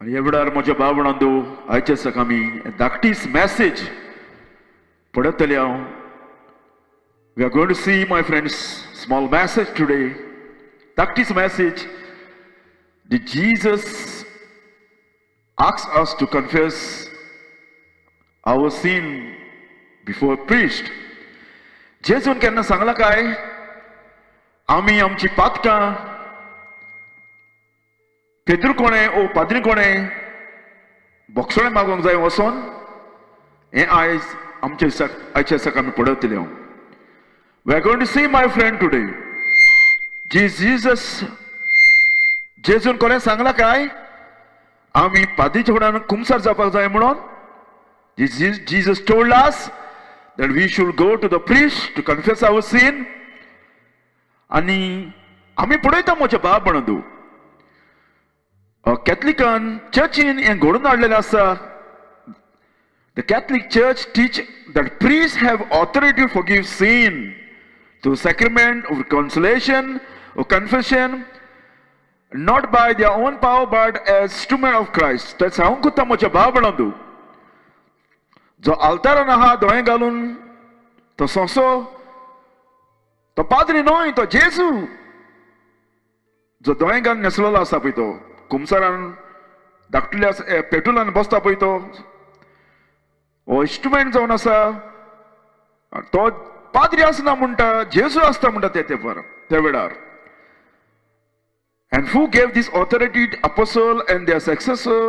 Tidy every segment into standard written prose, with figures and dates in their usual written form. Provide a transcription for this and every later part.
आनी ह्या वेळार म्हज्या भाव भयणांनो, आयच्या दिसाक आमी धाकटीस मॅसेज पळयतले हांव. We are going to see, my friends, small message today. धाकटीस message. The Jesus asks us to confess our sin before a priest. जेजून केन्ना सांगला काय आमी आमची पातकां पेद्रू कोणे ओ पाद्री कोणे बोगसोणे मागोंक जाय वचोन? हें आयज आमच्या दिसाक, आयच्या दिसाक आमी पळयतले हांव. We are going to see, my friend, today. Jesus, जेजून कोणें सांगला काय आमी पाद्रीच्या फुड्यान कुमसार जावपाक जाय म्हणून? Jesus told us that we should go to the priest to confess our sin. आनी आमी पळयता म्हज्या बाब म्हणून, कॅथलिकान चर्चीन हें घडोवन हाडलेलें आसा. The Catholic Church teach that priests have authority to forgive sin through sacrament of reconciliation or confession, not by their own power but as instrument of Christ. तर सांगूंक कोत्ता म्हज्या भाव म्हणून, जो आल्तारान आहा दोळे घालून, तो सोंसो, तो पाद्री न्हय, तो जेजू जो दोळे घालून न्हेसलेलो आसा पळय, तो कुमसारान धाकटुल्या पेटुलान बसता पळय, तो हो इन्स्ट्रुमेंट जावन आसा. तो पाद्री आसना म्हणटा, जेजू आसता म्हणटा ते तेंपार, त्या वेळार. And who gave this authority to apostle and their successor,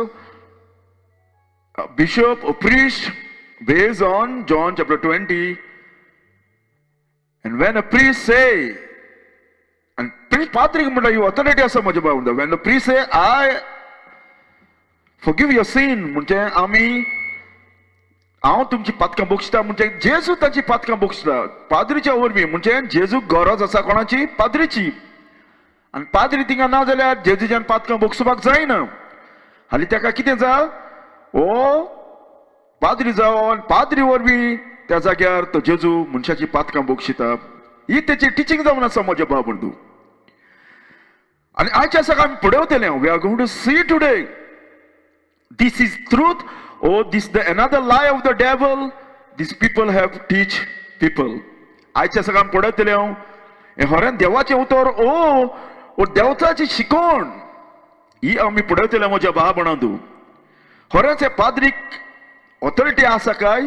bishop or priest, based on John chapter 20. And when a priest say, and priest, पाद्रीक म्हणटा ही authority आसा म्हज्या भाव. When the priest say, "I forgive your sin," म्हणजे आमी हांव तुमची पातकां बक्षता, म्हणजे जेजू तांची पातकां बक्षता पाद्रीच्या वरवीं. म्हणजे जेजूक गरज आसा कोणाची? पाद्रीची. आनी पाद्री थिंगा ना जाल्यार जेजूच्यान पातकां बक्षुपाक जायना. हालीं ताका कितें जा, हो पाद्री जावन पाद्री वरवीं त्या जाग्यार तो जेजू मनशाची पातकां बक्षिता. ही तेची टिचींग जावन आसा म्हज्या भाव बंधू. आनी आयच्या दिसाक आमी पळयतले. We are going to see today, this is truth or this the another lie of the devil these people have teach people. आयच्या दिसाक आमी पळयतले हांव, हें खरें देवाचें उतर ओ ओ देवताची शिकवण, ही आमी पळयतले म्हज्या भाव भयणांनो. खरेंच हे पाद्रीक ऑथॉरिटी आसा काय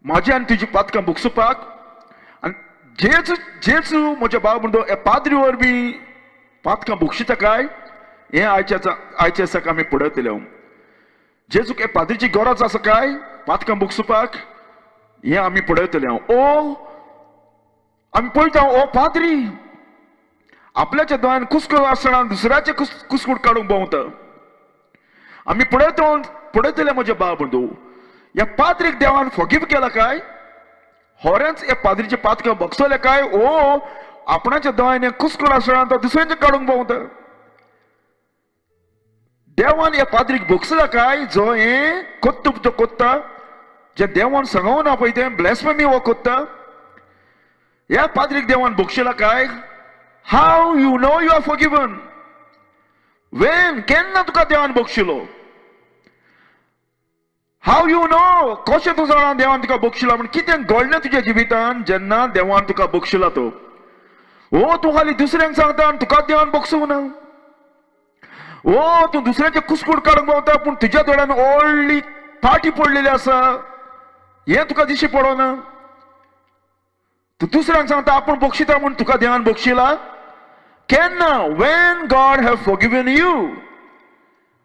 म्हाजी आनी तुजी पातकां बक्षुपाक? आनी जेजू, जेजू म्हज्या भाव म्हणतो, हे पाद्री वरवीं पातकां बक्षिता काय, हें आयच्या दिसाक आमी पळयतले हांव. जेजूक हे पाद्रीची गरज आसा काय पातकां बक्षुपाक, हें आमी पळयतले हांव. ओ आमी पळयता, ओ पाद्री आपल्याच्या दोळ्यान कुस्कुट आसतना दुसऱ्याचे कुस्कुट काडूंक भोंवता. आमी पळयतो, पळयतले म्हज्या भाव बंधू, ह्या पाद्रीक देवान फॉरगीव केला काय? खरेंच ह्या पाद्रीचे पातकां बक्षले काय, ओ आपणाच्या दोळ्यान कुस्कुट आसतना तो दुसऱ्यांचे काडूंक भोंवता? देवान ह्या पाद्रीक बक्षला काय, जो हें कोत्तूप जो कोत्ता, जे देवान सांगना पळय तें ब्लॅस्फेमी हो कोत्ता, ह्या पाद्रीक देवान बक्षला काय? How you know you are forgiven? When, केन्ना तुका देवान बक्षिलो? How you know, कशें तूं जाणा देवान तुका बक्षिला म्हण? कितें घडलें तुज्या जिवितान जेन्ना देवान तुका बक्षिला तो? ओ तूं खाली दुसऱ्यांक सांगता आनी तुका देवान बक्षूंक ना. ओ तूं दुसऱ्याचे कुस्कूट काडूंक पावता, पूण तुज्या दोळ्यान व्हडली पाटी पडलेली आसा, हें तुका दिश्टी पडना. तूं दुसऱ्यांक सांगता आपूण बक्षिता म्हूण, तुका देवान बक्षिला केन्ना? When God have forgiven you,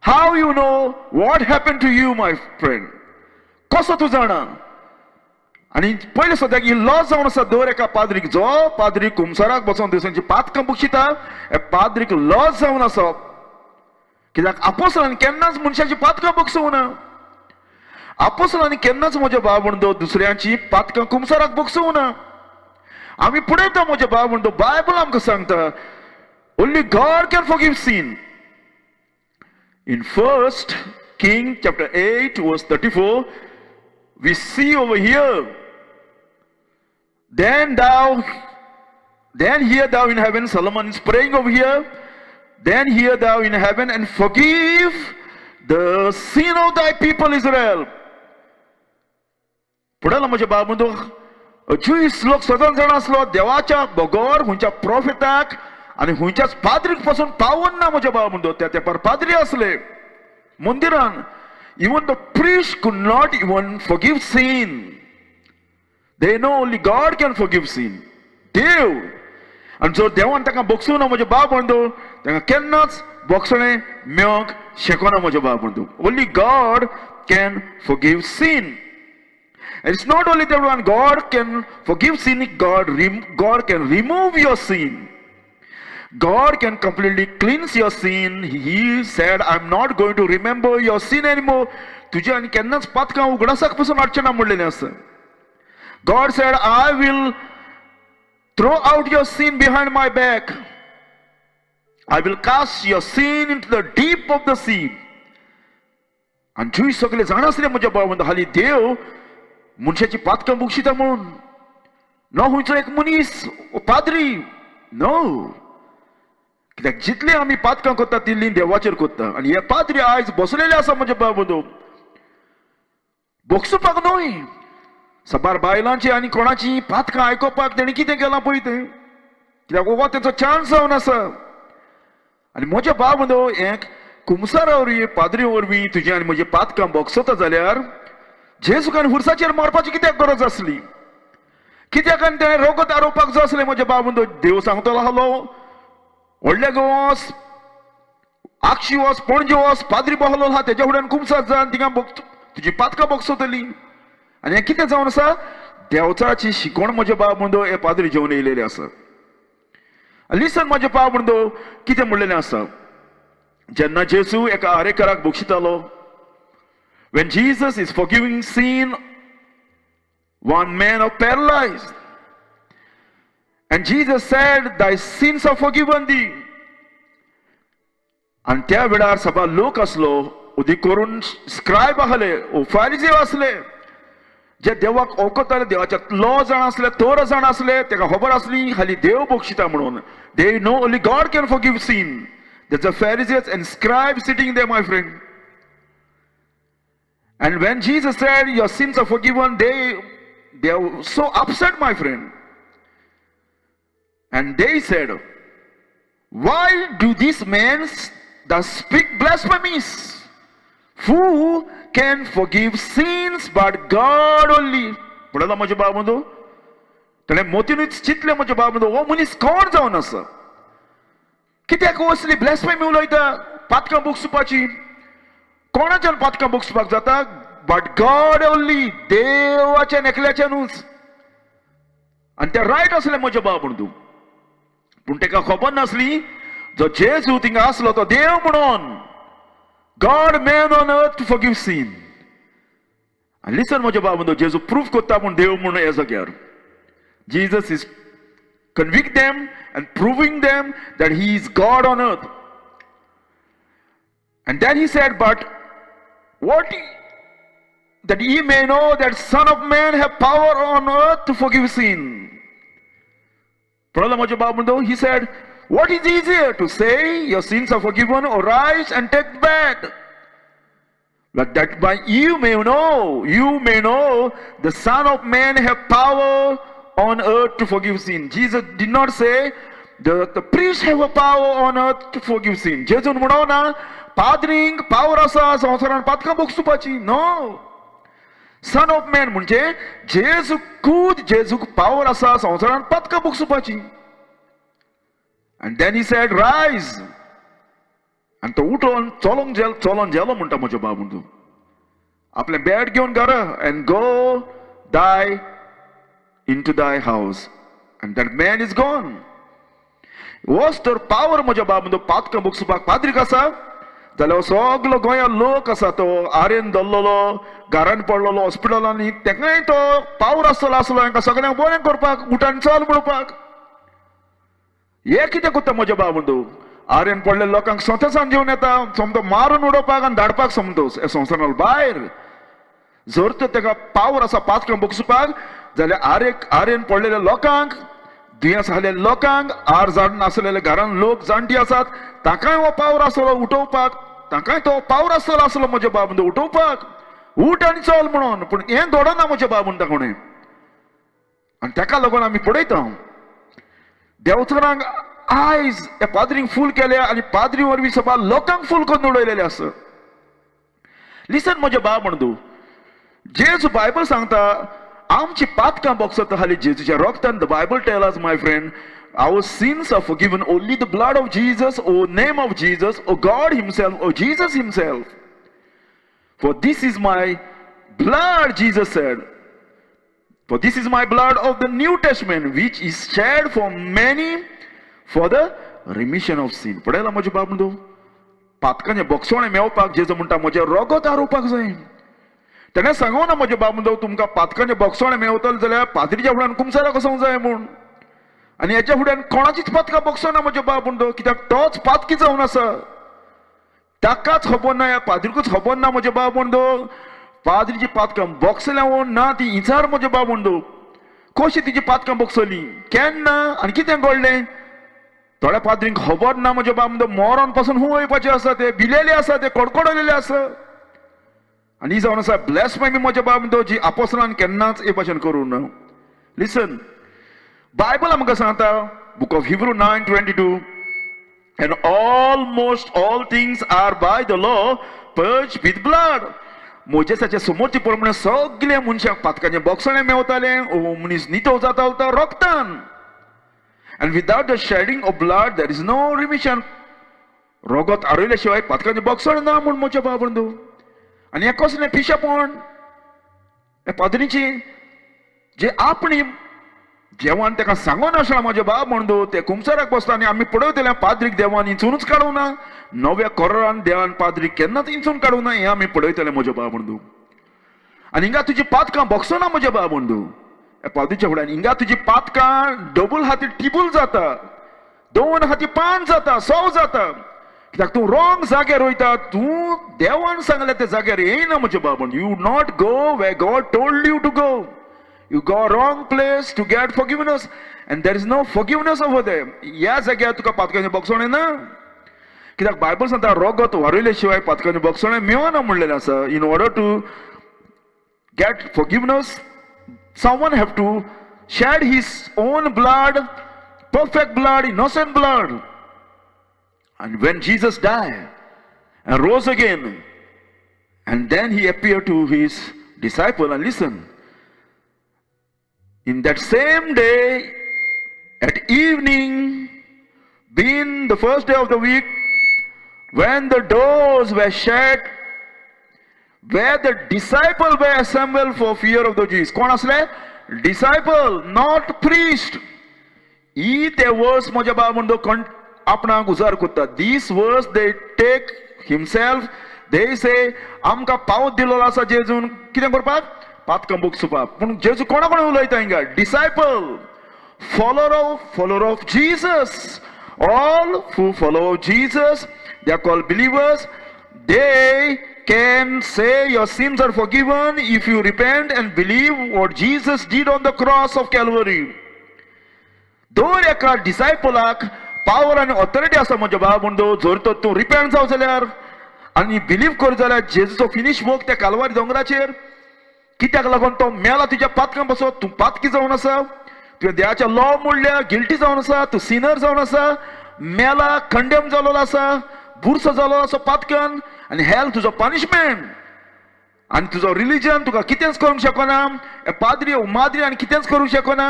how you know? What happen to you, my friend? कसो तूं जाणा? आनी पयलें सद्याक ही लॉ जावन आसा दर एका पाद्रीक. जो पाद्री कुमसाराक बसोन दुसऱ्यांची पातकां बक्षिता, ह्या पाद्रीक लॉ जावन आसा, कित्याक आपोसलांनी केन्नाच मनशाची पातकां बक्षूंक ना. आपोसलांनी केन्नाच म्हज्या भाव म्हणतो दुसऱ्यांची पातकां कुमसाराक बक्षूंक ना. आमी पळयता म्हज्या भाव म्हणतो, बायबल आमकां सांगता, only God can forgive sin. In First King chapter 8 verse 34, we see over here, Then hear thou in heaven," Solomon is praying over here, "then hear thou in heaven and forgive the sin of thy people Israel. फुडें म्हज्या बाबू, ज्युईस लोक सदांच जाण आसलो, देवाच्या बगर खंयच्या प्रोफेताक आनी खंयच्याच पाद्रीक पासून पावून ना. म्हज्या बाबा म्हणतो, त्या तेंपार पाद्री आसले मंदिरान. Even the priest could not even forgive sin. They know only God can forgive sin. देव. आनी जर देवान ताका बक्षूं ना, म्हज्या बाब म्हणतो, ताका केन्नाच बक्षणें मेळोंक शकना. म्हज्या बाब म्हणतो, only God can forgive sin. And it's not only that one, God can forgive sin, God can remove your sin. God can completely cleanse your sin. He said, "I'm not going to remember your sin anymore." तुझे आनी केन्नाच पातकां उगडासाक पसून हाडचें ना म्हणलेलें आसा. God said, "I will throw out your sin behind my back. I will cast your sin into the deep of the sea." आनी ज्यूय सगळे जाण आसले, म्हज्या भाव, हाली देव मनशाची पातकां बक्षिता म्हणून, न खंयचो एक मनीस पाद्री नो. कित्याक जितले आमी पातकां करता, तितली देवाचेर करता. आनी हे पाद्री आयज बसलेले आसा, म्हज्या बाबू, बक्षुपाक न्हय, साबार बायलांची आनी कोणाची पातकां आयकोपाक. तेणी कितें केलां पळय तें, कित्याक हो तेंचो चान्स जावन आसा. आनी म्हज्या बाब, एक कुमसारा वरवीं, पाद्री वरवीं तुजी आनी म्हजी पातकां बक्षता जाल्यार जेजूक आनी खुर्साचेर मारपाची कित्याक गरज आसली? कित्याक आनी तेणें रगत आरोवपाक जाय आसलें? म्हज्या बाब, देव सांगतलो आहलो, व्हडल्या वच, आक्षी वच, पणजे वच, पाद्री बहलो आहा, तेज्या फुड्यान कुमसार जा आनी थिंगा तुजी पातकां बक्षतली. आनी हें कितें जावन आसा? देवचाराची शिकवण, म्हज्या बाब म्हणतो, हे पाद्री जेवन येयलेले आसा. लिसन, म्हज्या बाब म्हणतो, कितें म्हणलेलें आसा. जेन्ना जेजू एका आरेकराक बक्षितालो, when Jesus is forgiving sin, one man of paralyzed, and Jesus said, "Thy sins are forgiven thee." आणि त्या वेळार सभा लोक आसलो, उदीक करून स्क्रायब आहले, फारिजीव आसले, जे देवाक वळखताले, देवाच्या लॉ जाण आसले, तोर जाण आसले. ताका खबर आसली हाली देव बक्षिता म्हणून. They know only God can forgive sin. There's a Pharisees and scribes sitting there, my friend. And when Jesus said, "Your sins are forgiven," they are so upset, my friend. And they said, "Why do these men that speak blasphemies? Who can forgive sins but God only?" म्हणलं म्हज्या बाबा, ताणें मोतीनूच चिंतलें, म्हज्या बाबा, हो मनीस कोण जावन आसा? कित्याक असली ब्लॅस्फेमी उलयता पातकां बक्षुपाची? कोणाच्यान पातकां बक्षुपाक जाता? बट गॉड ओनली, देवाच्यान एकल्याच्यानूच. आनी ते रायट आसले, म्हज्या बाब म्हणून. पूण ताका खबर नासली, जो जेजू थिंगा आसलो तो देव म्हणून, God man on earth to forgive sin. आनी लिसन, म्हज्या बाब, जेजू प्रूफ करता म्हूण देव म्हणून ह्या जाग्यार. Jesus is convict them and proving them that he is God on earth. And then he said, "But what that ye may know that Son of Man have power on earth to forgive sin." पळयला, म्हज्या बाब म्हणतो, he said, "What is easier to say, 'Your sins are forgiven,' or 'Rise and take bed?' But that by you may know the Son of Man have power on earth to forgive sin." Jesus did not say the priests have a power on earth to forgive sin. जेजून म्हणो ना पाद्रींक power आसा संवसारान पातकां बक्षुपाची. No, son of man म्हणजे जेजू कूद, जेजूक power आसा संवसारान पातकां बक्षुपाची. And then he said, "Rise." आनी तो उठोन चलोंक जेल, चलोन जेलो म्हणटा, म्हज्या बाब म्हणतो, आपलें बॅड घेवन घरा, and go thy into thy house. And that man is gone. वच तर पावर, म्हज्या बाब म्हणतो, पातकां बक्षुपाक पाद्रीक आसा जाल्यार सगलो गोंया लोक आसा, तो आरेन धरलेलो, घरान पडलेलो, हॉस्पिटलांनी, तेकाय तो पावर आसतलो आसलो हांकां सगळ्यांक बरें करपाक, उठान चल म्हणपाक. हे कितें करता, म्हज्या बाब म्हणतो? आरेन पडलेल्या लोकांक स्वतासान घेवन येता, सोमतो मारून उडोवपाक आनी धाडपाक सोमतो संवसारान भायर. जर तर ताका पावर आसा पातकां बक्षुपाक जाल्यार आरेक आरेन पडलेल्या लोकांक, दुयेंस आसलेल्या लोकांक, आर जाण नासलेल्या घरान लोक जाणटी आसात, ताकाय हो पावर आसलो उठोवपाक. तांकांय तो पावर आसतलो आसलो म्हज्या बाब म्हणटा उठोवपाक, उठ आनी चल म्हणून, पूण हें घडना म्हज्या बाब म्हणटा कोणें. आनी ताका लागून आमी पळयता देवचारांक आयज ह्या पाद्रींक फूल केल्या आनी पाद्री वरवीं सभा लोकांक फूल करून उडयलेले आसा. लिसन म्हज्या बाब म्हणू, जेजू बायबल सांगता आमची पातकां बोगसता हाली जेजूच्या रोगतान. The Bible tell us, my friend, our sins are forgiven only the blood of Jesus, or name of Jesus, or God himself, or Jesus himself. For this is my blood, Jesus said, for this is my blood of the New Testament, which is shed for many for the remission of sin. पळयला म्हज्या बाब म्हणतो, पातकांचे बोगसोणे मेवपाक जेजू म्हणटा म्हजें रोगत आरोवपाक जाय. तेणें सांगू ना म्हज्या बाब म्हणतो तुमकां पातकांचे बोगसोणे मेवतले जाल्यार पाद्रीच्या फुड्यान कुमसारा कसोंक जाय म्हूण. आनी हेच्या फुड्यान कोणाचीच पातकां बोगसना म्हज्या बाब म्हणतो, कित्याक तोच पातकी जावन आसा. ताकाच खबर ना, ह्या पाद्रीकूच खबर ना म्हज्या बाब म्हणतो पाद्रीची पातकां बोगसल्या म्हूण ना. ती इचार म्हज्या बाब म्हणतो, कशी तिची पातकां बोगसली, केन्ना आनी कितें घडलें, थोड्या पाद्रींक खबर ना म्हज्या बाब म्हणतो. मरोन पासून हूं वयपाचें आसा, ते भिलेले आसा, ते कडकडलेले आसा. आनी ही जावन आसा ब्लॅस्फेमी म्हज्या बाब म्हणतो, जी आपोसलान केन्नाच हे भाशेन करूं ना. लिसन, बायबल आमकां सांगता, Book of Hebrew 9:22, and almost all things are by the law purged with blood. मोजेसाच्या समोरचे प्रमाणे सगळे मनशाक पातकांचे बोगसणे मेवताले, मनीस नितळ जाता तो रोगतान. And without the shedding of blood there is no remission. रोगत आरयल्या शिवाय पातकांचे बोगसण ना म्हूण म्हज्या बाबंदू. आनी हें कसलें पिशेपण हे पाद्रीची, जे आपणी देवान ताका सांगून आसला म्हजे बाब म्हणतो, ते कुमसाराक बसता. आनी आमी पळयतले पाद्रीक देवान इंचूनच काडूं ना. नव्या करारान देवान पाद्रीक केन्नाच इंचून काडूं ना, हें आमी पळयतले म्हज्या बाब म्हणतो. आनी हिंगा तुजी पातकां बोगसना म्हज्या बाब म्हणतो ह्या पाद्रीच्या फुड्यान. हिंगा तुजी पातकां डबल हाती टिबूल जाता, दोन हाती पांच जाता, सव जाता, कित्याक तूं रॉंग जाग्यार वयता. तूं देवान सांगलें त्या जाग्यार येयना म्हज्या बाब. You not go where God told you to go. You go wrong place to get forgiveness, and there is no forgiveness over there. ह्या जाग्यार तुका पातकांचे बोगसणे ना, कित्याक बायबल सांगता रोगत वारयले शिवाय पातकांचे बोगसणे मेळना म्हणलेलें आसा. In order to get forgiveness, someone have to shed his own blood, perfect blood, innocent blood. And when Jesus died and rose again, and then he appeared to his disciple, and listen, in that same day at evening, being the first day of the week, when the doors were shut where the disciple were assembled for fear of the Jews. कोण असले? Disciple, not priest. ही ते वर्स म्हज्या बाबा म्हणतो कोण आपणाक उजार करता. This verse they take himself, they say आमकां पावत दिलोलो आसा जेजून कितें करपाक, पातकां बोगसुपाक. पूण जेजू कोणा कोणा उलयता हिंगा? Disciple, follower of Jesus. All who follow Jesus, they are called believers. They can say your sins are forgiven if you repent and believe what Jesus did on the cross of Calvary. दर एका डिसायपलाक power आनी authority आसा म्हज्या बाबा म्हणतो, जर तर तूं रिपेंट जाव जाल्यार आनी बिलीव कर जाल्यार जेजूचो फिनीश वर्क त्या कालवारी दोंगराचेर, कित्याक लागून तो मेला तुज्या पातकां पासत. तूं पातकी जावन आसा, तुवें देवाच्या लॉ मोडल्या, गिल्टी जावन आसा, तूं सिनर जावन आसा, मेला, कंडेम जालोलो आसा, बुरसो जालो आसा पातकान, आनी हेल तुजो पनिशमेंट. आनी तुजो रिलिजन तुका कितेंच करूंक शकना, पाद्री माद्री आनी कितेंच करूंक शकना.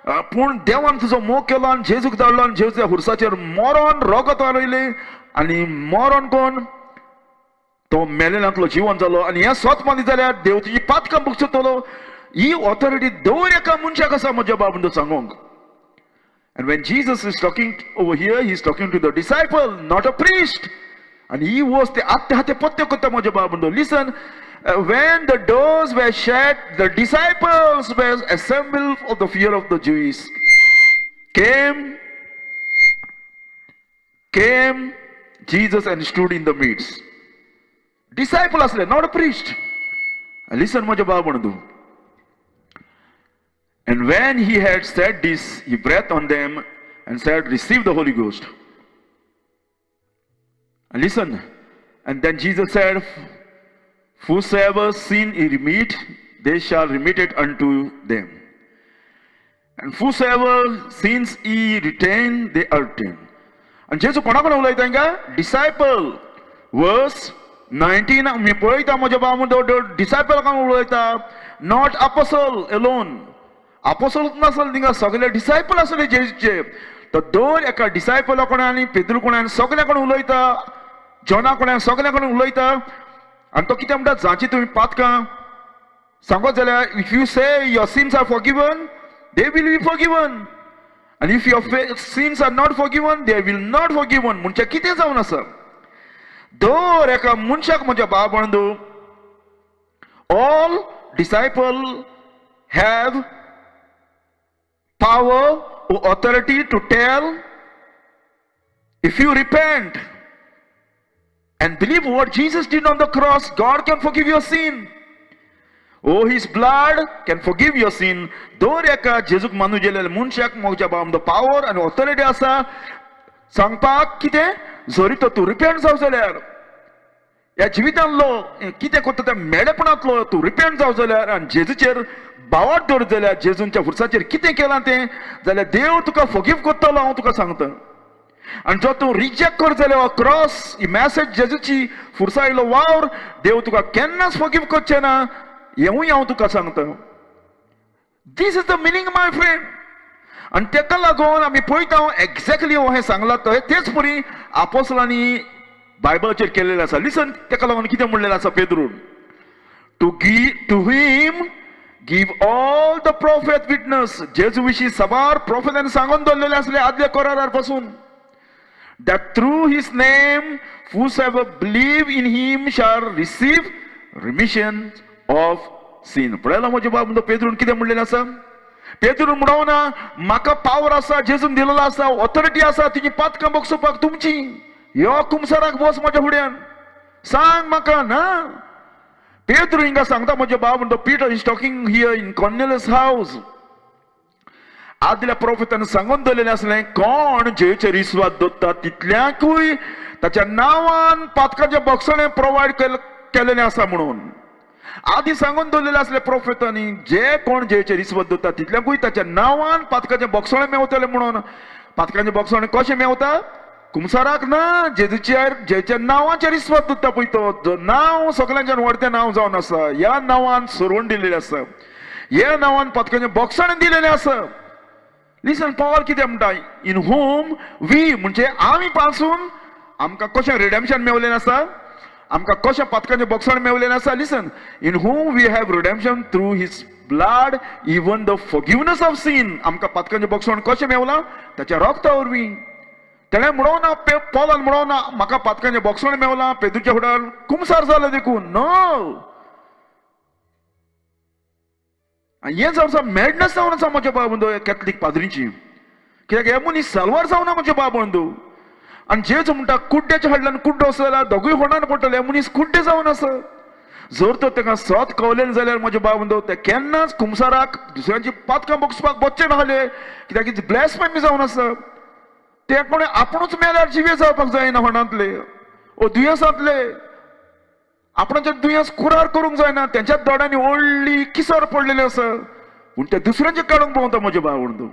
पूण देवान तुजो मोग केलो आनी जेजूक धाडलो आनी जेजू त्या खुर्साचेर मरोन रगत वारयलें आनी मरोन कोण तो मेलेल्यांतलो जिवन जालो. आनी हें सत मानी जाल्यार देव तुजी पातकां बगसतलो. ही ऑथॉरिटी दर एका मनशाक आसा म्हज्या बाबा सांगूंक. And when Jesus is talking over here, he is talking to the disciple, not a priest. And he was the आत्ते हाते पत्ते करता म्हज्या बाबा. Listen, when the doors were shut, the disciples were assembled of the fear of the Jews. Came Jesus and stood in the midst. Disciple असले, not a priest. Listen म्हज्या बाबा म्हणतो. And when he had said this, he breathed on them and said, "Receive the Holy Ghost." And listen, And then Jesus said, "Whosoever sin ye remit, they shall remit it unto them. And whosoever sins ye retain, they are retained." आनी जेजू कोणा कोणा उलयता हिंगा? Disciple. वर्स 19 आमी पळयता म्हज्या भाव, डिसायपल कोण उलयता, not apostle Elon. आपोसल नासले थिंगा, सगळे डिसायपल आसले जेजूचे. तर दर एका डिसायपला कोणा आनी पेद्रू कोणा आनी सगळ्या कोण उलयता, जॉना कोणा, सगळ्या कोण उलयता. आनी तो कितें म्हणटा? जांची तुमी पातकां सांगत जाल्यार, if you say your sins are forgiven, they will be forgiven, and if your sins are not forgiven, they will not forgiven. म्हणजे कितें जावन आसा, दर एका मनशाक म्हज्या भाव बंधू, all disciple have power or authority to tell, if you repent and believe what Jesus did on the cross, God can forgive your sin. Oh, His blood can forgive your sin. दर एका जेजूक मानू गेलेल्या मनशाक म्हज्या भाव power आनी authority आसा सांगपाक कितें, जरी तर तूं रिपेंट जाव जाल्यार, ह्या जिवितांतलो कितें करता त्या मेडेपणांतलो तूं रिपेंट जाव जाल्यार आनी जेजूचेर भावार्थ दवर जाल्यार, जेजूच्या खुर्साचेर कितें केलां तें जाल्यार, देव तुका फॉरगीव करतलो, हांव तुका सांगता. आनी जर तूं रिजेक्ट कर जाल्यार क्रॉस ही मॅसेज, जेजूची खुर्सा आयलो वावर, देव तुका केन्नाच फॉरगीव करचे ना, हेंवूय हांव तुका सांगता. This is the meaning, my friend. आनी तेका लागून आमी पळयता, एक्झॅक्टली हें सांगलां थंय तेच परी आपोसलांनी बायबलाचेर केल्लेलें आसा. लिसन, तेका लागून कितें म्हणलेलें आसा पेद्रून? To him give all the prophet witness. जेजू विशीं साबार प्रोफेटांनी सांगून दवरलेले आसले आदल्या करारार पासून, that through his name whosoever believe in him shall receive remission of sin. पळयला म्हज्या बाब, पेद्रून कितें म्हणलेलें आसा? पेद्रून म्हणूं ना, म्हाका पावर आसा, जेजून दिलेलो आसा, ऑथॉरिटी आसा तुजी पातकां बगसुपाक तुमची, यो कुमसाराक बस म्हज्या फुड्यान, सांग म्हाका. ना, पेद्रू हिंगा सांगता म्हज्या बाब म्हणतो, Peter is talking here in Cornelius house. आदल्या प्रोफेतान सांगून दवरलेलें आसलें, कोण जेचेर विस्वास दवरता तितल्याकूय ताच्या नांवान पातकाचें बक्षणें प्रोवायड केलेलें आसा म्हणून आदी सांगून दवरलेलें आसलें प्रोफेतांनी. जे कोण जेचेर विस्वास दवरता तितल्याकूय ताच्या नांवान पातकाचें बक्षणें मेवतलें म्हणून. पातकाचें बक्षणें कशें मेवता? कुमसाराक ना, जेजूचेर, जेच्या नांवाचेर विस्वास दवरता पळय तो. नांव सगळ्यांच्यान व्हडतें नांव जावन आसा. ह्या नांवान सोडून दिलेलें आसा, ह्या नांवान पातकाचें बक्षणें दिलेलें आसा. लिसन, पॉल कितें म्हणटा? इन हुम we, म्हणजे आमी पासून आमकां कशें रिडेम्पशन मेवलें आसा, आमकां कशें पातकाचें बक्षण मेवलें आसा. Listen, in whom we have redemption through his blood, even the forgiveness of sin. आमकां पातकाचें बक्षण कशें मेवलां? ताच्या रक्ता वरवीं. तेणें म्हणोवं ना, पॉलान म्हणोवं ना, म्हाका पातकाचें बक्षण मेवलां पेदूच्या फुडार कुमसार जालें देखून. नो, हें जावन आसा मॅडनस जावन आसा म्हज्या बाब बंधू, कॅथलीक पाद्रींची. कित्याक हे मनीस साल्वार जावना म्हज्या बाब बंधू. आनी जेजू म्हणटा, कुड्ड्याच्या फाटल्यान कुड्डो आसा जाल्यार दोगूय होणान पडटले. हे मनीस कुड्डे जावन आसा. जर तर ताका सत कवलें जाल्यार म्हज्या बाब बंधू, ते केन्नाच कुमसाराक दुसऱ्यांची पातकां बगसपाक बसचे नासले, कित्याक ब्लॅस्फेमी जावन आसा ते. कोणें आपुणूच मेल्यार जिवे जावपाक जायना होणांतले ओ दुयेंसांतले. आपणाचें दुयेंस कुरार करूंक जायना. तेंच्याच दोळ्यांनी व्हडली किसर पडलेली आसा, पूण ते दुसऱ्यांचे काडूंक पळोवता म्हजे भाव बंधू.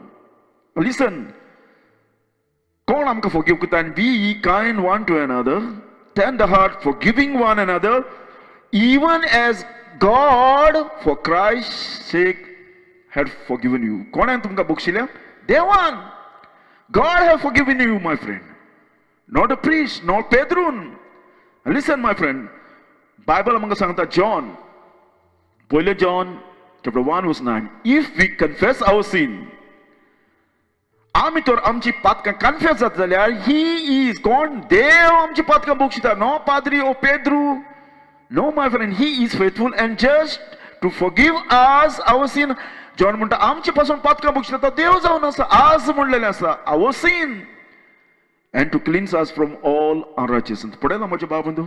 लिसन, कोण आमकां forgive करता? And be ye kind one to another, tender heart, forgiving one another, even as God for Christ's sake had forgiven you. कोणें तुमकां बक्षिल्या? देवान. God have forgiven you, my friend, not a priest, not पेद्रून. Listen, my friend, Bible आमकां सांगता, John, पयले John chapter 1 verse 9, if we confess our sin, आमी तर आमची पातकां confess जाता जाल्यार, he is, कोण? देव आमची पातकां बक्षिता, नो पाद्री ओ Pedro. No, my friend, he is faithful and just to forgive us our sin. John म्हणटा, आमचे पासून पातकां बक्षिता तो देव जावन आसा. आज म्हणलेलें आसा, our sin, and to cleanse us from all unrighteousness. पळयला म्हजे बाबंधू,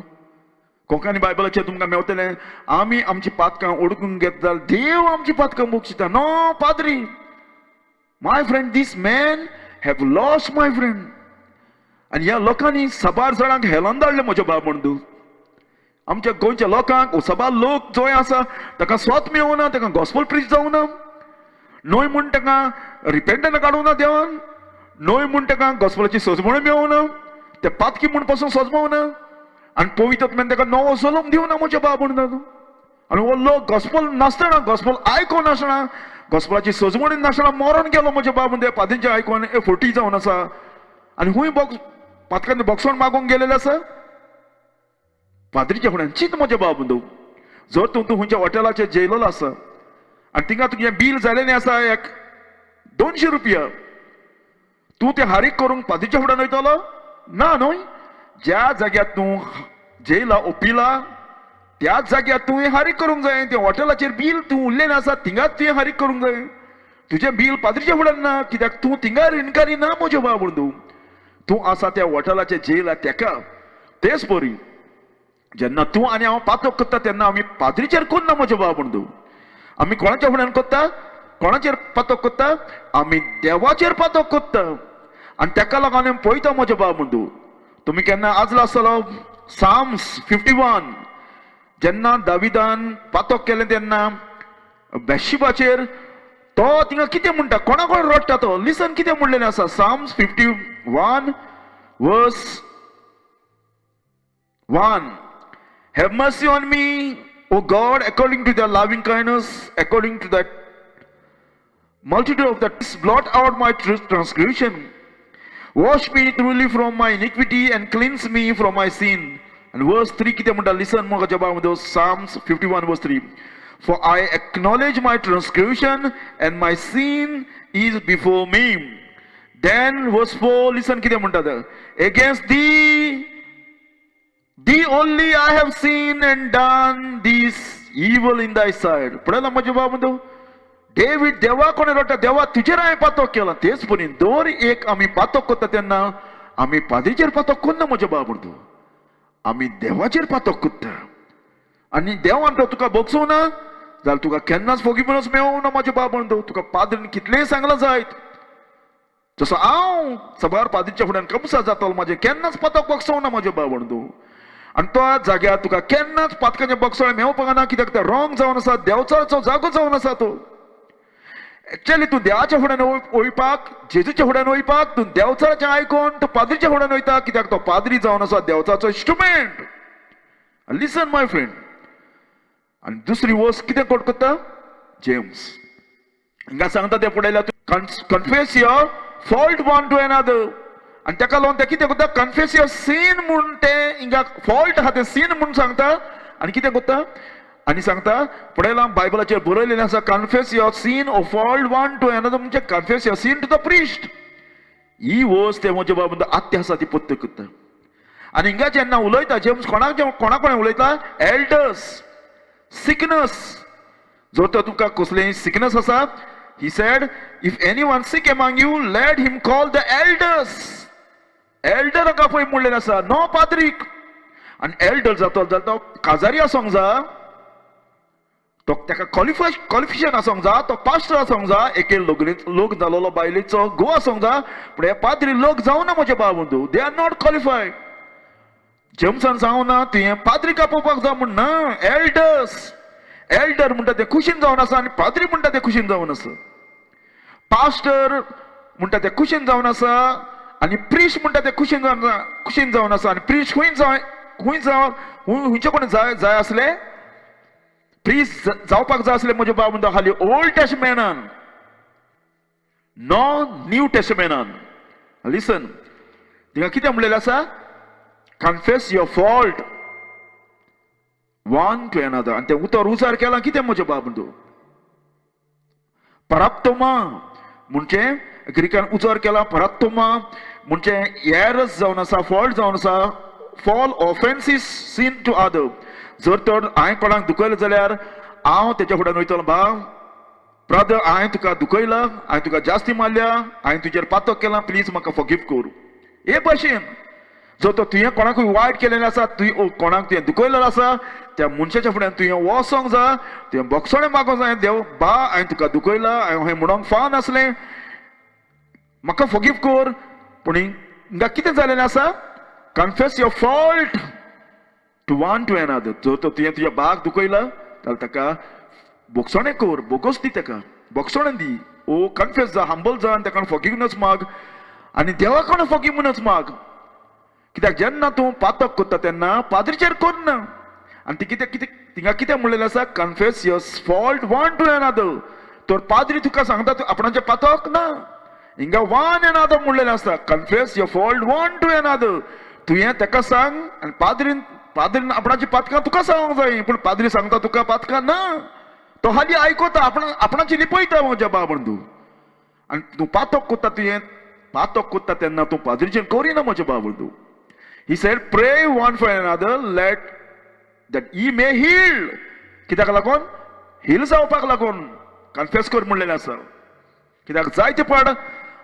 कोंकणी बायबलाचेर तुमकां मेवतलें, आमी आमची पातकां ओडकून घेत जाल्यार देव आमची पातकां बक्षिता, नो पाद्री. My friend, this man have lost, my friend. आनी ह्या लोकांनी साबार जाणांक हेलान धाडले म्हज्या बाब बंधू. आमच्या गोंयच्या लोकांक सबार लोक जो आसा ताका स्वत मेळना, ताका गॉस्पल प्रीच जावना न्हय म्हूण ताका रिपेंटना काडूंक ना देवान, न्हय म्हूण ताका गॉस्पलाची सजमण मेळना, ते पातकी म्हूण पासून सजमवना आनी पवित्र आत्म्यान ताका नवो जल्म दिवना म्हज्या बाब म्हणटा. आनी हो लोक गॉस्पल नासतना, गॉस्पल आयकोन नासतना, गॉस्पलाची सजमणी नासतना मरोन गेलो म्हज्या बाब म्हणटा. पादींचे आयकोन हे फोटी जावन आसा आनी खूंय बॉक्स पातकांनी बॉक्सण मागोवंक गेलेले आसा पाद्रीच्या फुड्यान. चिंत म्हज्या बाब म्हणटा, जर तूं तूं खंयच्या हॉटेलाचेर जेयलेलो आसा आनी थिंगा तुजें बील जालेलें आसा एक 200 रुपया, तूं तें हारीक करूंक पाद्रीच्या फुड्यान वयतलो ना न्हय? ज्या जाग्यार तूं जेयला ओपिला त्याच जाग्यार तुवें हारीक करूंक जाय. तें हॉटेलाचेर बील तूं उरलेलें आसा थिंगाच तुवें हारीक करूंक जाय. तुजें बील पाद्रीच्या फुड्यान ना, कित्याक तूं थिंगा रिणकारी ना म्हज्या बाब म्हणून. तूं आसा त्या हॉटेलाचेर जेयला तेका. तेच परी जेन्ना तूं आनी हांव पातक करता तेन्ना आमी पाद्रीचेर करना म्हज्या बाब म्हणून. आमी कोणाच्या फुड्यान करता? कोणाचेर पातक करता? आमी देवाचेर पातक करता आनी तेका लागून आमी पळयता म्हज्या बाब म्हणून. तुमी केन्ना आजला आसतलो साम्स 51, जेन्ना दाविदान पातक केलें तेन्ना बेशिबाचेर तो थिंगा कितें म्हणटा, कोणा कोण रडटा तो, लिसन कितें म्हणलेलें आसा. Psalms 51 verse 1. Have mercy on me, O God, according to thy loving kindness, according to that multitude of that, blot out my transgression. Wash me thoroughly from my iniquity and cleanse me from my sin. And verse 3 कितें म्हणटा, listen म्हज्या बाबा, Psalms 51 verse 3. For I acknowledge my transgression and my sin is before me. Then verse 4, listen कितें म्हणटा, Against thee, thee only I have sinned and done this evil in thy sight. पळयला म्हज्या बाबा म्हणतो, David देवा कोणे रडटा, देवा तुजेर हांवें पातक केला. तेच परी दर एक आमी पातक करता तेन्ना आमी पाद्रीचेर पातक करना म्हज्या बाबा म्हणतो, आमी देवाचेर पातक करता. आनी देवान तो तुका बक्षूं ना जाल्यार तुका केन्नाच फोगीपणच मेळोवं ना म्हज्या बाबा म्हणतो. तुका पाद्रीन कितलेंय सांगलां जायत, जसो हांव सबार पाद्रीच्या फुड्यान कमसा जातलो, म्हाजें केन्नाच पातक बक्षोवं ना म्हज्या बाबा म्हणतो. आनी त्या जाग्यार तुका केन्नाच पातकाचें बक्षोण मेळपाक ना, कित्याक तें रॉंग जावन आसा, देवचाराचो जागो जावन आसा तो. एक्चुअली तूं देवाच्या फुड्यान वयपाक, जेजूच्या फुड्यान वयपाक, तूं देवचाराचें आयकोन तूं पाद्रीच्या फुड्यान वयता, कित्याक तो पाद्री जावन आसा देवचाराचो इन्स्ट्रुमेंट. Listen my friend. आनी दुसरी वस्त कितें कोट करता जेम्स हिंगा सांगता, ते फुडें confess your fault one to another. आनी ताका लागून ते कितें करता, कन्फेस your scene म्हूण ते हिंगा फॉल्ट आहा ते सीन म्हूण सांगता. आनी कितें करता आनी सांगता, पळयला बायबलाचेर बरयलेलें आसा, confess your sin or fault one to another, म्हणजे confess your sin to the priest. ही वस्त ते म्हज्या बाबा आत्या आसा ती पत्त करता. आनी हिंगा जेन्ना उलयता जेम्स, कोणाक कोणा कोणा उलयता? एल्डर्स, सिकनस, जर तर तुका कसलेंय सिकनस आसा, he said, if anyone sick among you, let him call the elders. एल्डराक आपय म्हणलेलें आसा, नो पाद्रीक. आनी एल्डर जातो जाल्यार तो काजारी आसोंक जाय, तो ताका क्वॉलिफिकेशन आसोंक जाय, तो पास्टर आसोंक जाय, एके लग्न लोक जालोलो बायलेचो घोव आसोंक जाय. पूण हे पाद्री लोक जावना म्हज्या बाबू, they are not qualified. जेम्सान सांगू ना तुवें पाद्रीक आपोवपाक जाय म्हूण ना, एल्डर्स. एल्डर म्हणटा ते खुशीन जावन आसा आनी पाद्री म्हणटा ते खुशीन जावन आसा. पास्टर म्हणटा ते खुशीन जावन आसा आनी प्रिस्ट म्हणटा ते खुशीन जावन आसा. आनी प्रिस्ट खंय जाय, खंय जाव, खंयचे कोण जाय जाय आसले? प्रिस्ट जावपाक जाय आसले म्हज्या बाब म्हणटा खाली ओल्ड टेस्टमेंटान, नो न्यू टेस्टमेंटान. लिसन, तिका कितें म्हणलेलें आसा, confess your fault one to another. आनी तें उतर उचार केला कितें म्हज्या बाब म्हणतो, पराप्तोमा, म्हणजे ग्रिकान उचार केला पराप्तोमा, म्हणजे एरस जावन आसा, फॉल्ट जावन आसा, fall offences sin to other. जर तर हांवें कोणाक दुखयलें जाल्यार हांव तेच्या फुड्यान वयतलो, बा ब्रदर, हांवें तुका दुखयला, हांवें तुका जास्ती मारल्या, हांवें तुजेर पातक केला, प्लीज म्हाका फॉरगीव करू. हे भशेन जर तर तुवें कोणाकूय वायट केलेलें आसा, तुवें कोणाक तुवें दुखयलेलें आसा, त्या मनशाच्या फुड्यान तुवें वचोंक जाय, तुवें बक्षणें मागोंक जाय, देव बा, हांवें तुका दुखयला, हांवें म्हणोंक फाव नासलें, म्हाका फॉरगीव कर. पूण हिंगा कितें जालेलें आसा, confess your fault. To one to another. जर तर तुवें तुज्या बाक दुखयला जाल्यार ताका बोगसणें कर, बोगोस दी ताका, बोगसणें दी. ओ कन्फेस जा, हंबल जा आनी ताका फॉगिवनस माग आनी देवा कडून फॉगिवनस माग. कित्याक जेन्ना तूं पातक करता तेन्ना पाद्रीचेर करना. आनी ती कितें कितें थिंगा कितें म्हणलेलें आसा? Confess your fault one to another. तर पाद्री तुका सांगता तूं आपणाचें पातक ना. हिंगा वन एनादर म्हणलेलें आसा. Confess your fault one to another. तुवें ताका सांग आनी पाद्रीन पाद्रीन आपणाची पातकां तुका सांगूंक जाय. पूण पाद्री सांगता तुका पातकां ना. तो हाली आयकता, आपणा आपणाची लिपयता म्हज्या बाबण तूं. आनी तूं पातक करता, तुवें पातक करता तेन्ना तूं पाद्रीचेर करिना म्हज्या बाबण तूं. He said, pray one for another, let that ye may heal. कित्याक लागून? हील जावपाक लागून कन्फेस कर म्हणलेलें आसा. कित्याक जायते पाड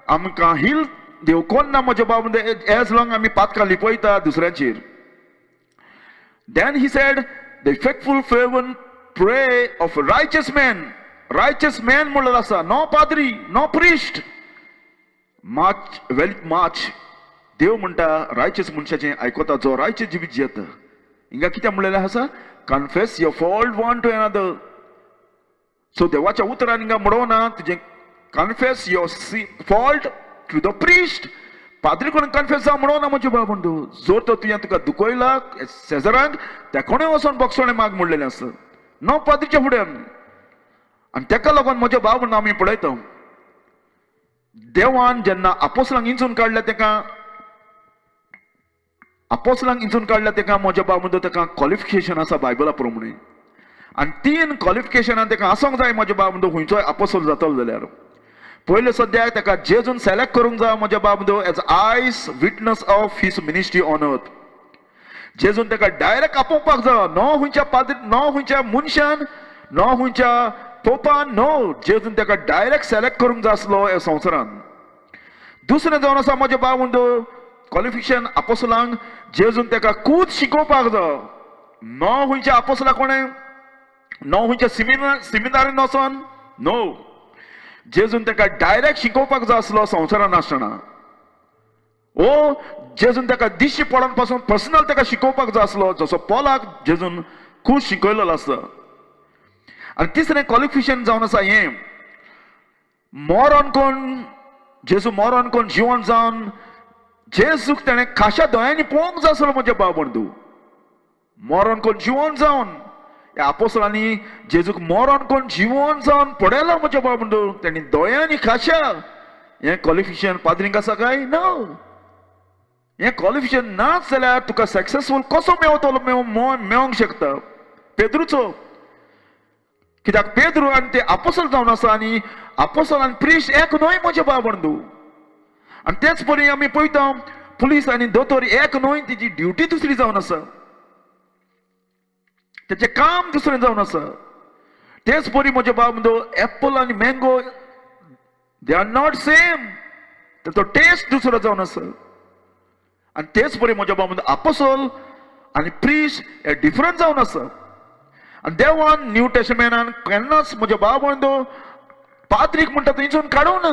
आमकां हील देव कोण ना म्हज्या बाब, एज लॉंग आमी पातकां लिपयता दुसऱ्यांचेर. Then he said, the effectual fervent prayer of a righteous man. Righteous man म्हणलेलो आसा, नो पाद्री, नो प्रिस्ट. माच वेल माच देव म्हणटा रायचेस मनशाचें आयकता जो रायचेस जिवीत जियेता. हिंगा कितें म्हणलेलें आसा? Confess your fault one to another. So देवाच्या उतरान हिंगा म्हणोना तुजें confess your fault to the priest. पाद्री कोण कन्फेस जावं म्हणोना म्हज्या बाबा तूं. जर तर तुवें तुका दुखयला शेजारांक, त्या कोणें वचोन बोगसोणें माग म्हणलेलें आसा, नो पाद्रीच्या फुड्यान. आनी तेका लागून म्हज्या बाब आमी पळयता, देवान जेन्ना आपोसलांक इंचून काडल्या, तेका आपोसलांक इंचून काडल्या, तेका म्हज्या बाब म्हणटा तेका क्वॉलिफिकेशन आसा बायबला प्रमाणे. आनी तीन क्वॉलिफिकेशनान तेका आसूंक जाय म्हज्या बाब म्हणटा खंयचोय आपोसल जातलो जाल्यार. पयले सद्याक ताका जेजून सिलेक्ट करूंक जाय म्हज्या बाब म्हणटा as eyes witness of his ministry on earth. जेजून ताका डायरेक्ट आपोवपाक जाय, नो खंयच्या पाद्री, नो खंयच्या मनशान, नो खंयच्या पोपान, नो, जेजून ताका डायरेक्ट सिलेक्ट करूंक जाय आसलो ह्या संवसारान. दुसरें जावन आसा म्हज्या बाब म्हणटा क्वॉलिफिकेशन आपोसलांक, जेजून ताका खूब शिकोवपाक जाय. नो खंयच्या आपोसला कोणें, नो खंयच्या सिमिनारीन वचोन, नो, जेजून ताका डायरेक्ट शिकोवपाक जाय आसलो संवसारान आसतना. ओ जेजून ताका दिश्टी पडोन पासून पर्सनल ताका शिकोवपाक जाय आसलो, जसो पोलाक जेजून खूब शिकयलेलो आसता. आनी तिसरें क्वॉलिफिकेशन जावन आसा हें, मरोन कोण जेजू मरोन कोण जिवन जावन जेजूक ताणें खाशा दोळ्यांनी पळोवंक जाय आसलो म्हज्या बाबण तूं. मरोन कोण जिवन जावन ह्या आपोसलांनी जेजूक मरोन कोण जिवन जावन पळयला म्हज्या बाबण तूं, तांणी दोळ्यांनी खाशा. हें क्वॉलिफिकेशन पाद्रींक आसा काय? नो. हें क्वॉलिफिकेशन नाच जाल्यार तुका सक्सेसफूल कसो मेवतलो? मेवंक शकता पेद्रूचो. कित्याक पेद्रू आनी ते आपोसल जावन आसा आनी आपोसल आनी प्रिस्ट एक न्हय म्हज्या बाबण तूं. आनी तेच परी आमी पळयता, पुलीस आनी दोतोर एक न्हय. तेजी ड्युटी दुसरी जावन आसा, तेचें काम दुसरें जावन आसा. तेच परी म्हज्या बाब म्हणतो एप्पल आनी mango, they are not same. तेचो टेस्ट दुसरो जावन आसा. आनी तेच परी म्हज्या बाब म्हणतो आपोसल आनी प्रिस्ट हे डिफरंट जावन आसा. आनी देवान न्यू टेस्टमेंटान केन्नाच म्हज्या बाब म्हणतो पाद्रीक म्हणटा थंयसून काडूं ना.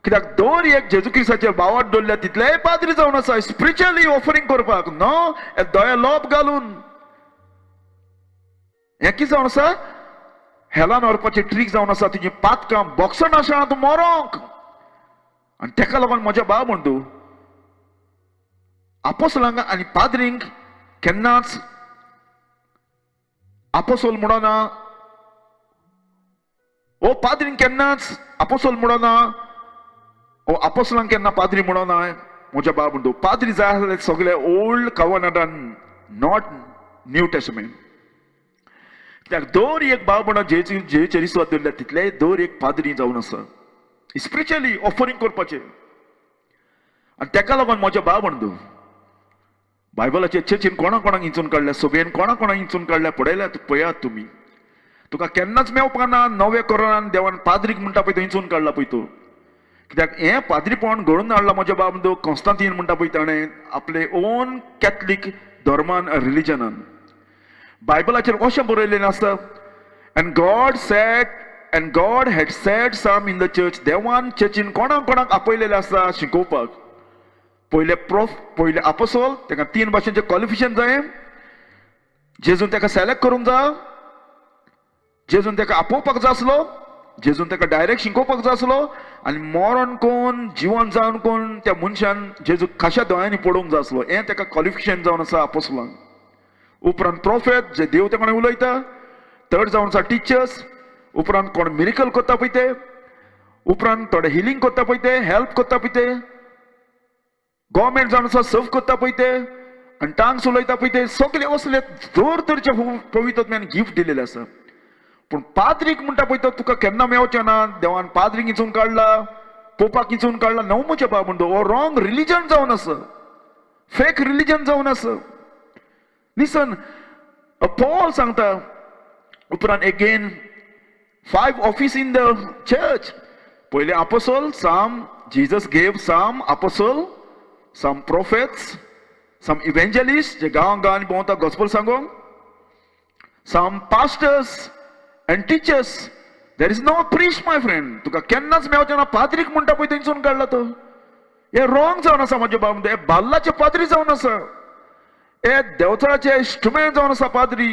कित्याक दर एक जेजू क्रिस्ताचेर बावट दवरल्या तितलेय पाद्री जावन आसा स्पिरिच्युअली ऑफरिंग करपाक, नो हे दोळे लोप घालून. हें कितें जावन आसा? हेलान व्हरपाची ट्रीक जावन आसा. तुजी पातकां बोगसण आसा तूं मरोंक. आनी तेका लागून म्हज्या बाब म्हणटू आपोसलांक आनी पाद्रींक केन्नाच आपोसोल म्हणना, ओ पाद्रींक केन्नाच आपोसोल म्हणना, ओ आपोसलांक केन्ना पाद्री म्हणना म्हज्या बाब म्हणटू. पाद्री जाय आसले सगळे ओल्ड कवनटान, not new testament. कित्याक दर एक बाब म्हणा जे जे चरिस्वाद दवरल्या तितले दर एक पाद्री जावन आसा स्पिरिच्युअली ऑफरिंग करपाचें. आनी तेका लागून म्हज्या बाब म्हणटू बायबलाचे चर्चीन कोणा कोणाक इंचून काडल्या, सभेन कोणा कोणाक इंचून काडल्या पळयल्यात, पळयात तुमी. तुका केन्नाच मेवपाक ना. नव्या कोरान देवान पाद्रीक म्हणटा पळय तो इंचून काडला पळय तो. कित्याक हें पाद्रीपण घडोवन हाडलां म्हज्या बाब म्हणतो कॉन्स्तांतीन म्हणटा पळय ताणें आपले ओन कॅथलीक धर्मान, रिलिजनान. बायबलाचेर अशें बरयलेलें आसता, And God had set some in the church. देवान चर्चीन कोणाक कोणाक आपयलेलें आसता शिकोवपाक. पयले प्रोफ, पयले आपोसोल, ताका तीन भाशेंचें क्वॉलिफिकेशन जाय. जेजून ताका सेलेक्ट करूंक जा, जेजून ताका आपोवपाक जाय आसलो, जेजून ताका डायरेक्ट शिकोवपाक जाय आसलो आनी मरण कोण जिवन जावन कोण त्या मनशान जेजू खाशा दोळ्यांनी पळोवंक जाय आसलो. हें ताका क्वॉलिफिकेशन जावन आसा आपोसलांक. उपरांत प्रोफेट जे देव ते कोणें उलयता, थर्ड जावन आसा टिचर्स, उपरांत कोण मिरिकल करता पळय ते, उपरांत थोडे हिलींग करता पळय ते, हेल्प करता पळय ते, गव्हर्मेंट जावन आसा सर्व करता पळय ते आनी टांग्स उलयता पळय ते, सगळे असले दर तरेचे पवित्र आत्म्यान गिफ्ट दिलेले आसा. पूण पाद्रीक म्हणटा पळय तो तुका केन्ना मेवचें ना. देवान पाद्रीक हिचून काडला, पोपाक हिचून काडला. न्हू म्हज्या बाब म्हणटा हो रॉंग रिलीजन जावन आसा, फेक रिलीजन जावन आसा. लिसन, पॉल सांगता उपरांत again 5 office in the church. पयले apostle, some Jesus gave some apostle, some prophets, some evangelist जे गांव गांवांनी भोंवता gospel सांगोंक, some pastors and teachers. There is no priest my friend. तुका केन्नाच मेवचें ना. पाद्रीक म्हणटा पळय थंयसून काडला तो. हे रॉंग जावन आसा म्हज्या बाब, हे बाल्लाचे पाद्री जावन आसा, हे देवचाराचे इन्स्ट्रुमेंट जावन आसा पाद्री,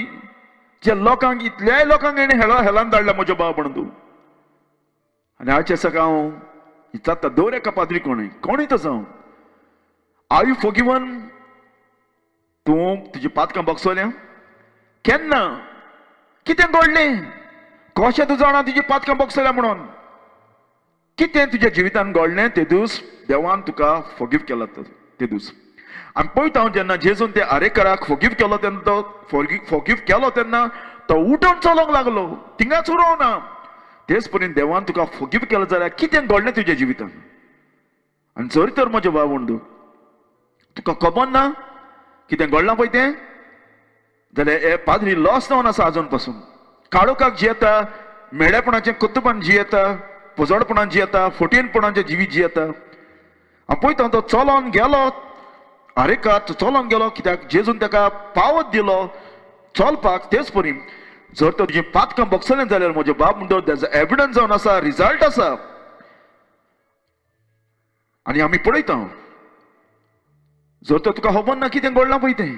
जे लोकांक इतल्याय लोकांक हेणें हेलान धाडल्या म्हज्या बाब म्हणून तूं. आनी आयचे सकाळ हांव विचारता दर एका पाद्री कोणूय कोणूय तो जावं, are you forgiven? तूं तुजी पातकां बगसोल्या केन्ना? कितें घडलें? कशें तूं जाणा तुजी पातकां बगसल्या म्हणून? कितें तुज्या जिवितान घडलें ते दीस देवान तुका फॉरगीव केला ते दीस. आनी पळयता हांव जेन्ना जेजून ते आरेकराक फॉरगीव केलो तेन्ना तो फॉरगीव केलो तेन्ना तो उठून चलोंक लागलो, थिंगाच उरोवंक ना. तेच पर्यंत देवान तुका फॉरगीव केलो जाल्यार कितें घडलें तुज्या जिवितान? आनी जर तर म्हज्या बाब म्हणटा तुका खबर ना कितें घडलां पळय तें, जाल्यार हे पाद्री लॉस जावन आसा आजून पासून. काळोखाक जियेता, मेळेपणाचें कर्तुपान जियेता, पोजडपणान जियेता, फटीनपणाचें जिवीत जियेता. हांव पळयता तो चलोन गेलो, आरेकार तो चलोन गेलो कित्याक जेजून ताका पावत दिलो चलपाक. तेच परी जर तर तुजी पातकां बगसलें जाल्यार म्हज्या बाब म्हणटा तेजो एविडन्स जावन आसा, रिजल्ट आसा. आनी आमी पळयता जर तर तुका खबर ना कितें घडलां पळय तें,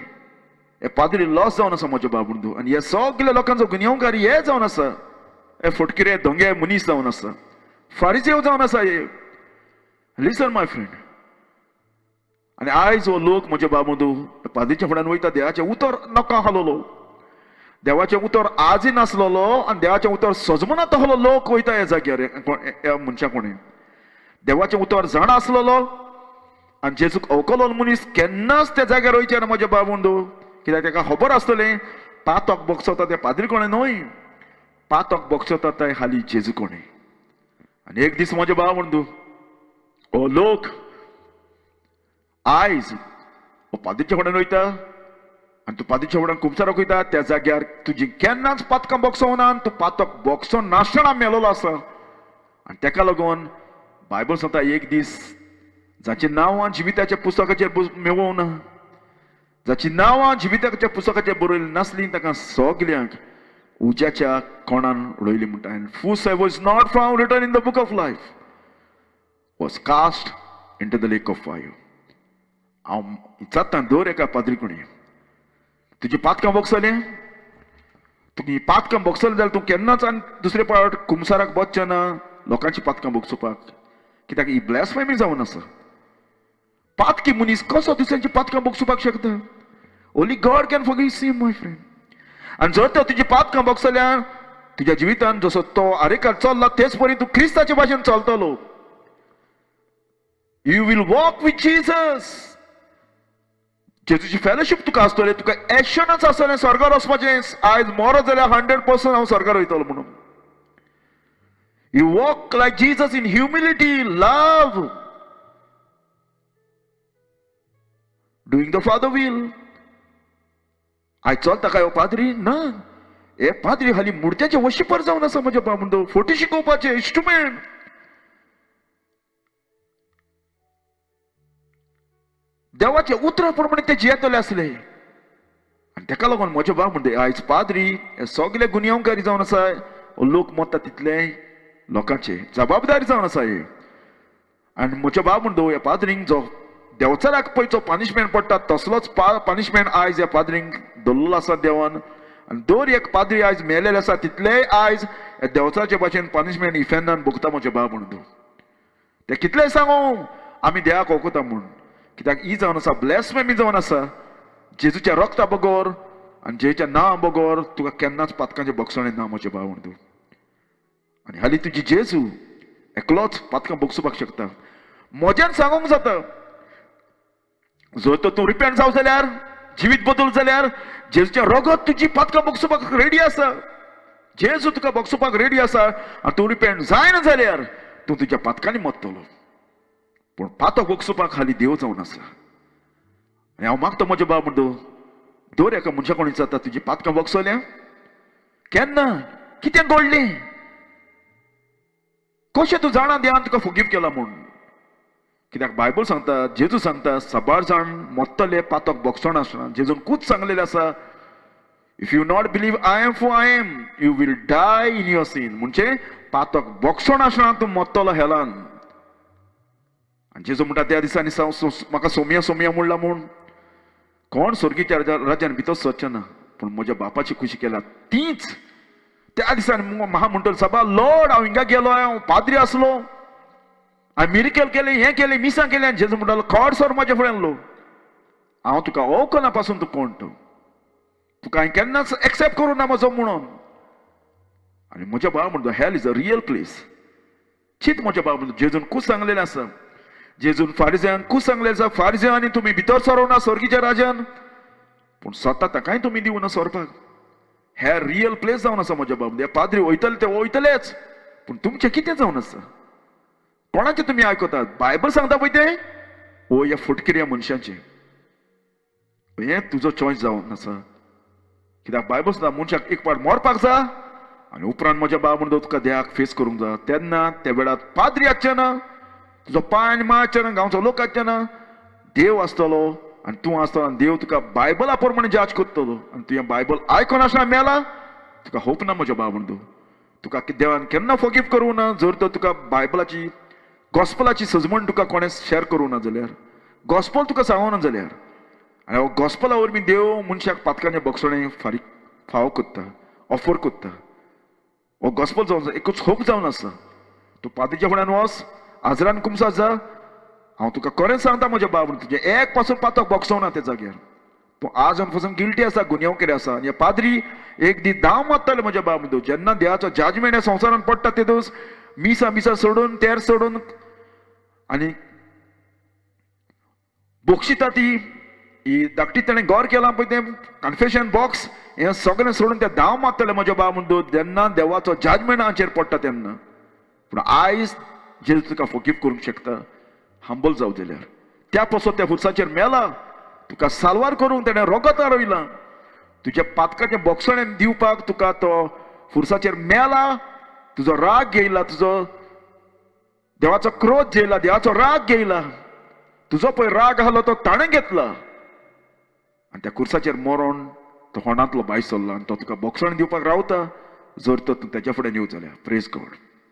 हे पाद्री लॉस जावन आसा म्हज्या बाब म्हणटा. आनी हे सगळे लोकांचो गुन्यांवकारी हे जावन आसा, हे फटकिरे धोंगे मनीस जावन आसा, फारिजेव जावन आसा हे. लिसन my friend, आनी आयज हो लोक म्हज्या बाब म्हणटा पाद्रीच्या फुड्यान वयता, देवाचें उतर नाका आहलोलो, देवाचें उतर आजय नासलेलो आनी देवाचें उतर सजमना तसलो लोक वयता ह्या जाग्यार. ह्या मनशा कोणें देवाचें उतर जाणा आसलेलो आनी जेजूक अवकलो मनीस केन्नाच त्या जाग्यार वयचें ना म्हज्या बाब म्हणटा. कित्याक ताका खबर आसतलें पातक बगसता तें पाद्री कोणें न्हय, पातक बगसता तें हाली जेजू कोणें. आनी एक दीस म्हज्या बाब म्हणटा हो लोक आयज हो पाद्रीच्या फुड्यान वयता आनी तूं पाद्रीच्या फुड्यान कुमसाराक वयता, त्या जाग्यार तुजी केन्नाच पातकां बगसोवना आनी तूं पातक बगसो नासतना मेलोलो आसा. आनी ताका लागून बायबल सांगता एक दीस जाचीं नांवां जिविताच्या पुस्तकाचेर मेळोवना, जाचीं नांवां जिविताच्या पुस्तकाचेर बरयलीं नासलीं ताका सगल्यांक उज्याच्या कोणान उडयली म्हणटा. And whosoever was not found written in the book of life was cast into the lake of fire. हांव विचारता दर एका पाद्री कोणी, तुजी पातकां बगसलें? तुजी पातकां बगसलें जाल्यार तूं केन्नाच आनी दुसरे पावट कुमसाराक वचचें ना लोकांची पातकां बगसोवपाक, कित्याक ही ब्लॅस्फेमी जावन आसा. पातकी मनीस कसो दुसऱ्यांची पातकां बगसोवपाक शकता? Only God can forgive sin my friend. आनी जर तर तुजी पातकां बगसल्यार तुज्या जिवितान जसो तो आरेकार चल्ला तेच परी तूं क्रिस्ताचे भाशेन चलतलो. You will walk with Jesus. जेजूची fellowship तुका आसतलें, तुका एशनच आसतलें स्वर्गार वचपाचें. आयज मरत जाल्यार 100% हांव स्वर्गार वयतलो म्हणून. You walk like Jesus in humility, love, doing the father will. आयज चलता काय हो पाद्री? ना, हे पाद्री हाली मुर्त्याचे वशिपर जावन आसा म्हज्या बाब म्हणटा, फोटी शिकोवपाचे इन्स्ट्रुमेंट. देवाचे उतरा प्रमाणे ते जियेतले आसले. आनी ताका लागून म्हज्या बाब म्हणटा आयज पाद्री हे सगळे गुन्यांवकारी जावन आसा, लोक मरता तितले लोकांचे जबाबदारी जावन आसा हे. आनी म्हज्या बाब म्हणटा ह्या पाद्रींक जो देंवचाराक पळय जो पनिशमेंट पडटा तसलोच पनिशमेंट आयज ह्या पाद्रींक दवरलो आसा देवान. आनी दर एक पाद्री आयज मेलेले आसा तितलेय आयज ह्या देंवचाराचे भाशेन पनिशमेंट इफेर्नान भोगता म्हजे बाब म्हणून. तूं ते कितलेय सांगू आमी देवाक वळखता म्हूण, कित्याक ही जावन आसा ब्लॅस्फेमी जावन आसा. जेजूच्या रक्ता बगर आनी जेजूच्या नांवा बगर तुका केन्नाच पातकांचें भोगसणें ना म्हजे भाव म्हणून. तूं आनी हालीं तुजी जेजू एकलोच पातकां भोगसुपाक शकता. म्हज्यान सांगूंक जाता, जर तर तूं रिपेंट जाव जाल्यार, जिवीत बदल जाल्यार जेजूचें रगत तुजी पातकां भोगसुपाक रेडी आसा. जेजू तुका भोगसुपाक रेडी आसा आनी तूं रिपेंट जायना जाल्यार तूं तुज्या पातकांनी मरतलो. पूण पातक भोगसुपाक हालीं देव जावन आसा. आनी हांव मागता म्हज्या बाब म्हणटो दर एका मनशा कोण विचारता तुजी पातकां भोगसल्या केन्ना, कितें घडलें, कशें तूं जाणा देवान तुका फोगीव केला म्हूण. कित्याक बायबल सांगता, जेजू सांगता साबार जाण मरतले पातक भोगसण आसना. जेजून खूब सांगलेलें आसा, if you not believe I am who I am you will die in your sin. म्हणजे पातक भोगसण आसना तूं मरतलो हेलान. आनी जेजू म्हणटा त्या दिसांनी म्हाका सोमया सोमया म्हणला म्हूण कोण स्वर्गीच्या राज्यान भितर सरचें ना, पूण म्हज्या बापाची खुशी केल्या तीच. त्या दिसांनी म्हाका म्हणटलो साबा लॉर्ड हांव हिंगा गेलो, हांव पाद्री आसलो, हांवें मिरिकेल केलें, हें केलें, मिसां केलें. आनी जेजू म्हणटालो खर सर म्हज्या फुड्यान लो, हांव तुका वळखना पासून तूं कोण तो, तुका हांवें केन्नाच एक्सेप्ट करूं ना म्हजो म्हणून. आनी म्हज्या भाव म्हणटा hell is a real place. चिंत म्हज्या भाव म्हणटा जेजून खूब सांगलेलें आसा, जेजून फारिजयांक खूब सांगलेलें आसा, फारिजयांनी तुमी भितर सरोना स्वर्गीच्या राज्यान, पूण स्वता ताकाय तुमी दिवना सोरपाक. हे रियल प्लेस जावन आसा म्हज्या बाब. पाद्री वयतले ते वयतलेच, पूण तुमचें कितें जावन आसा, कोणाचें तुमी आयकतात? बायबल सांगता पळय तें ओ ह्या फुटकिऱ्या मनशाचें. हें तुजो चॉयस जावन आसा. कित्याक बायबल सांगता मनशाक एक फावट मरपाक जा आनी उपरांत म्हज्या बाब म्हणटा तुका देवाक फेस करूंक जा. तेन्ना त्या वेळार पाद्री आसचे ना, तुजो पांय आनी मां आसचे ना, गांवचो लोक आसचे ना, देव आसतलो आनी तूं आसतलो आनी देव तुका बायबला प्रमाणे जज करतलो. आनी तुवें बायबल आयकून आसतना मेला तुका होप ना म्हज्या बाब म्हणटा. तुका देवान केन्ना फोगीव करूं ना जर तर तुका बायबलाची गॉस्पलाची सजमण तुका कोणें शेअर करूं ना जाल्यार, गॉस्पल तुका सांगूं ना जाल्यार. आनी हो गॉस्पला वरवीं देव मनशाक पातकांचें भोगसणें फारीक फावो करता, ऑफर करता. हो गॉस्पल जावन आसा, एकूच होप जावन आसा. तूं पाद्रीच्या फुड्यान वच, आजरान कुमसार जा, हांव तुका खरें सांगता म्हज्या बाब, तुजें एक पासून पातक भोगसोना त्या जाग्यार. तूं आज पासून गिल्टी आसा, गुन्यांवकारी आसा. आनी पाद्री एक दीस धांव मारतले म्हज्या बाब. जेन्ना देवाचो जजमेंट ह्या संवसारान पडटा ते दीस मिसां मिसां सोडून तेर सोडून आनी बक्षिता ती ही धाकटी ताणें गौर केलां पळय तें कन्फेशन बॉक्स हें सगळें सोडून ते धांव मारतले म्हज्या बाब म्हणटो जेन्ना देवाचो जजमेंट हांचेर पडटा तेन्ना. पूण आयज जेजू तुका फोगीव करूंक शकता, हंबल जावं जाल्यार. त्या पासून त्या खुर्साचेर मेला तुका साल्वार करूंक ताणें रगत आरयलां, तुज्या पातकाचें बोगसणें दिवपाक तुका तो खुर्साचेर मेला, तुजो राग घेयला, तुजो देवाचो क्रोध घेयला, देवाचो राग घेयला, तुजो पळय राग आहलो तो ताणें घेतला आनी त्या खुर्साचेर मरोन तो होणांतलो भायर सरला आनी तो तुका बोगसण दिवपाक रावता जर तर तूं तेच्या फुडें येवं जाल्यार. Praise God.